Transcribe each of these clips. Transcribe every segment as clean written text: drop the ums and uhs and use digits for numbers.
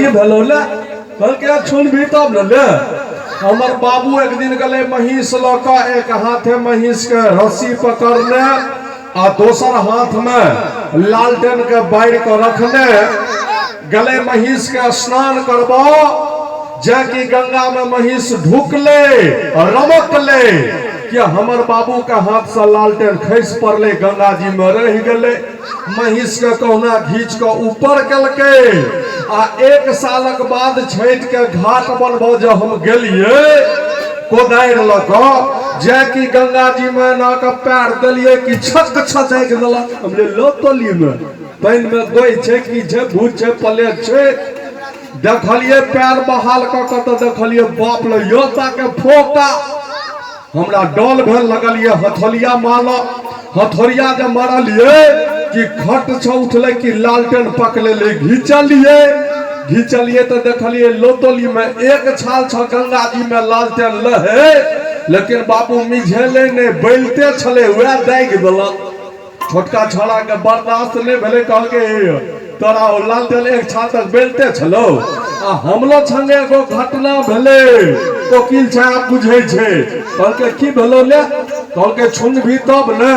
की भेलौ ले? कहलकै छुनबी तब ने ले। हमर बाबू एक दिन गेलै महींस लऽ कऽ, एक हाथे महींस के रस्सी पकड़ने आ दोसर हाथ में लालटेन के बारि के रखने गेलै महींस के स्नान करबो। जे कि गंगा में महींस ढुकले रमकले कि हमर बाबू के हाथ से लालटेन खसि पड़ले, गंगा जी में रह गेलै। महींस के कहुना घींच के ऊपर केलकै आ एक सालक बाद छठि के घाट बनबो जे हम गेलिए कोदारि लऽ कऽ, जे कि गंगा जी में एना के पैर देलिए कि छक छसकि देलक। हम लो तोली में पानि में गोइ छै की छै, भूत छै, पलेट छै। देखलिए पैर बहाल कऽ के तऽ देखलिए बाप ले योता के फोका। हमरा डर भेल, लगलिए हथौलिया मारल। हथौड़िया जे मारलिए कि खट छ उठले कि लालटेन पकड़े ले घिचलिए। घिचलिए तऽ देखलिए लोतोली में एक छाल छ गंगा जी में लालटेन लहे, लेकिन बाबू मिझेले नहीं, बैलते छले वएह दागि देलक। छोटका छौड़ा के बर्दाश्त नहीं भेलै, कहलकै हे तोरा ओ लालटेन एक छाल तक बेलते छलो। आ हमलो संगे एगो घटना भेलै, वकील साहब बुझै छै। कहलकै की भेलो ले? कहलकै छुनबी तब ने।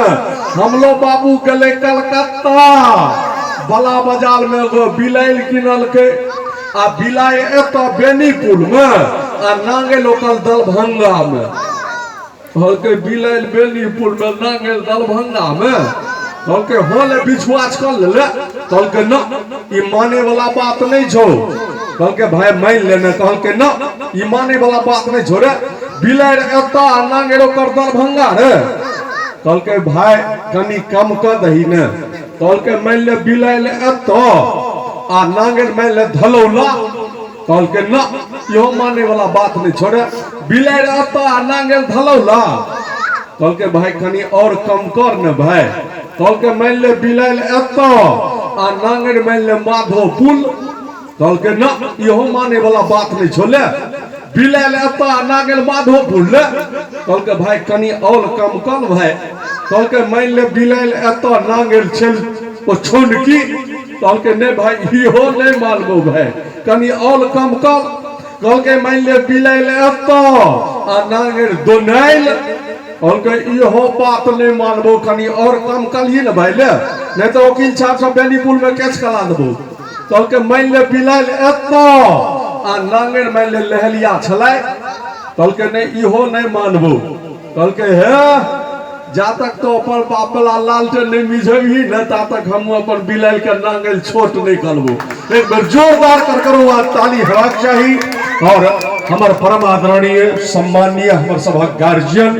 हमलो बाबू गेलै कलकत्ता, बला बाजार में एगो बिलाइल किनलकै आ बिलाइ एतऽ बेनीपुर में आ नांगल ओकर दरभंगा में। कहलकै बिलाइल बेनीपुर में नांगल दरभंगा में। कहलकै हँ ले विश्वास कर ले। कहलकै न ई माने वाला बात नहीं छौ। कहलकै भाई मान लेने। कहलकै न ई माने वाला बात नहीं छौ रे, बिलाइल एतऽ आ नांगल ओकर दरभंगा रे। कहलकै भाई कनी कम कर दही ने। कहलकै मान ले बिलाइल एतऽ आ नांगल मान ले धलौला। कहलकै न इहो माने वाला बात नहीं छोड़े, बिलाड़ि एतऽ आ नांगल धलौला। कहलकै भाई कनी और कम कर ने भाई। कहलकै मान ले बिलाड़ि एतऽ आ नांगल मान ले माधोपुर। कहलकै न इहो माने वाला बात नहीं छोड़े, बिलाड़ि एतऽ आ नांगल माधोपुर ले। कहलकै भाई कनी और कम कर भाई। कहलकै मान ले बिलाड़ि एतऽ नांगल छल ओ छोनकी। कहलकै नहीं भाई इहो नहीं मानबो भाई, कनी और कम कर। कहलकै मान ले बिलाइल एतऽ आ नांगरि दोनाइल। कहलकै इहो बात नहीं मानबो, कनी और कम करही ने भाई ले, नहीं तो वकील साहब सब बेनीपुर में केस करा देबो। कहलकै मान ले बिलाइल एतऽ आ नांगरि मान ले लहलिया छलै। कहलकै नहीं इहो नहीं मानबो। कहलकै हे जा तक तो अपन बाप वाला लालटेन नहीं मिझबही न ता तक हम अपन बिलाइल के नांगल छोट नहीं करबो। एक बेर जोरदार कर करो आ ताली हेबाक चाही। और हमर परम आदरणीय सम्माननीय हमर सभक गार्जियन